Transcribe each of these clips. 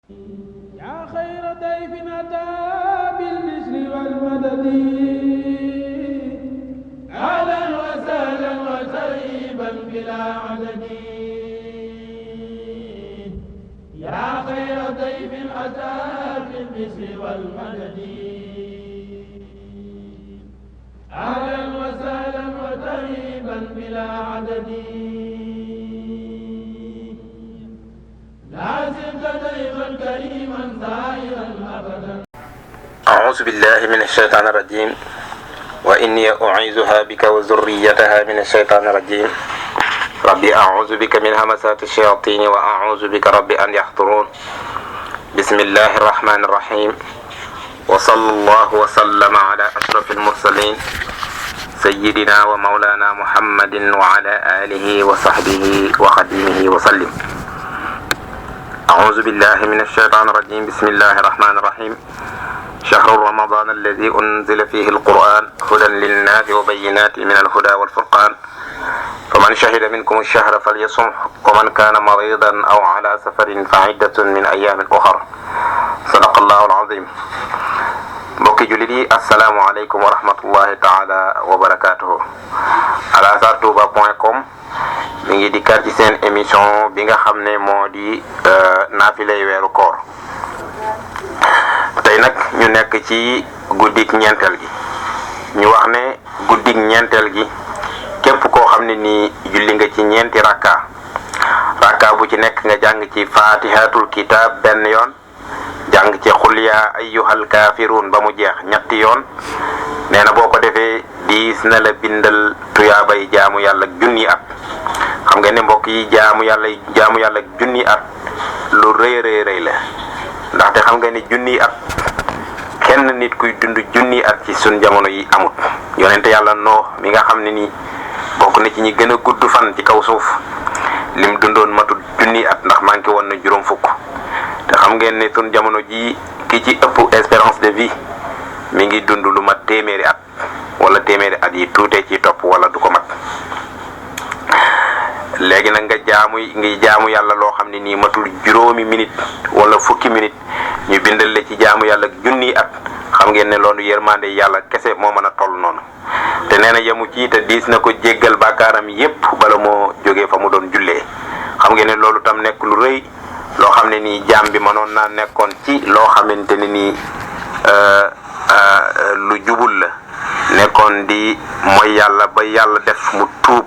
يا خير ضيف أتى بالبشر والمدد أهلا وسهلا وترحيبا بلا عدد يا خير ضيف أتى بالبشر والمدد أهلا وسهلا وترحيبا بلا عدد لازمت ضيفا كريما زائرا أبدا. أعوذ بالله من الشيطان الرجيم وإني أعيذها بك وذريتها من الشيطان الرجيم ربي أعوذ بك من همسات الشياطين وأعوذ بك ربي أن يحضرون بسم الله الرحمن الرحيم وصلى الله وسلم على أشرف المرسلين سيدنا ومولانا محمد وعلى آله وصحبه وخديمه وسلم. أعوذ بالله من الشيطان الرجيم بسم الله الرحمن الرحيم شهر رمضان الذي أنزل فيه القرآن هدى للناس وبينات من الهدى والفرقان فمن شهد منكم الشهر فليصمه ومن كان مريضا أو على سفر فعدة من أيام أخر صدق الله العظيم. mbokki jullit yi asalaamualeykum wa rahmatullahi taala wa barakaatuhu. alasartouba.com mi ngi dikkaat ci seen émission bi nga xam ne moo di naafilay weeru koor. tey nag ñu nekk ci guddik ñeenteel gi. ñu wax ne guddik ñeenteel gi képp koo xam ne nii julli nga ci ñeenti rakka bu ci nekk nga jàng ci fatihatul kitab benn yoon, jàng ci xul yaa ayyuhal kaafiruun ba mu jeex ñetti yoon. nee na boo ko defee diis na la bindal tuyaabay jaamu yàlla junni at. xam nga ne mbokk yi jaamu yàlla junni at lu rëy rëy la, ndaxte xam nga ne junni at kenn nit kuy dund junni at ci sun jamono yi amut. yonente yàlla Noox mi nga xam ne nii bokk na ci ñi gën a gudd fan ci kaw suuf, lim dundoon matut junni at ndax manqué woon na juróom fukk. te xam ngeen ne sun jamono ji ki ci ëpp espérance de vie mi ngi dund lu mat téeméeri at wala téeméeri at yi tuutee ci topp wala du ko mat. léegi nag nga jaamu yàlla loo xam ne nii matul juróomi minute wala fukki minute ñu bindal la ci jaamu yàlla junni at. xam ngeen ne loolu yërmande yàlla kese moo mën a toll noonu. te nee na yemu ci te diis na ko jéggal bàkkaaram yépp bala moo jógee fa mu doon jullee. xam ngeen ne loolu tam nekk lu rëy loo xam ne nii jaam bi mënoon naa nekkoon ci loo xamante ne nii lu jubul la, nekkoon di mooy yàlla ba yàlla def mu tuub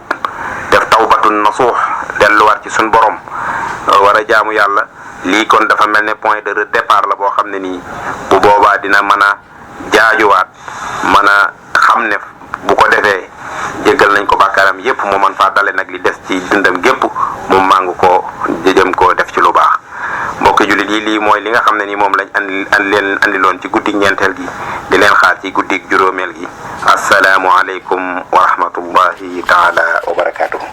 def tawbatun nasuux delluwaat ci suñ borom war a jaamu yàlla. lii kon dafa mel ne point de départ la boo xam ne nii bu boobaa dina mën a jaajuwaat, mën a xam ne bu ko defee jéggal nañ ko bàkkaaram yépp mu mën faa dale nag li des ci dundam gépp mu màngu ko jëm ko def ci lu baax. mbokki jullit yi lii mooy li nga xam ne nii moom lañ andiloon ci guddik ñeenteel gi, di leen xaar ci guddik juróomeel gi. asalaamu aleykum wa rahmatullahi taala wa barakaatuhu.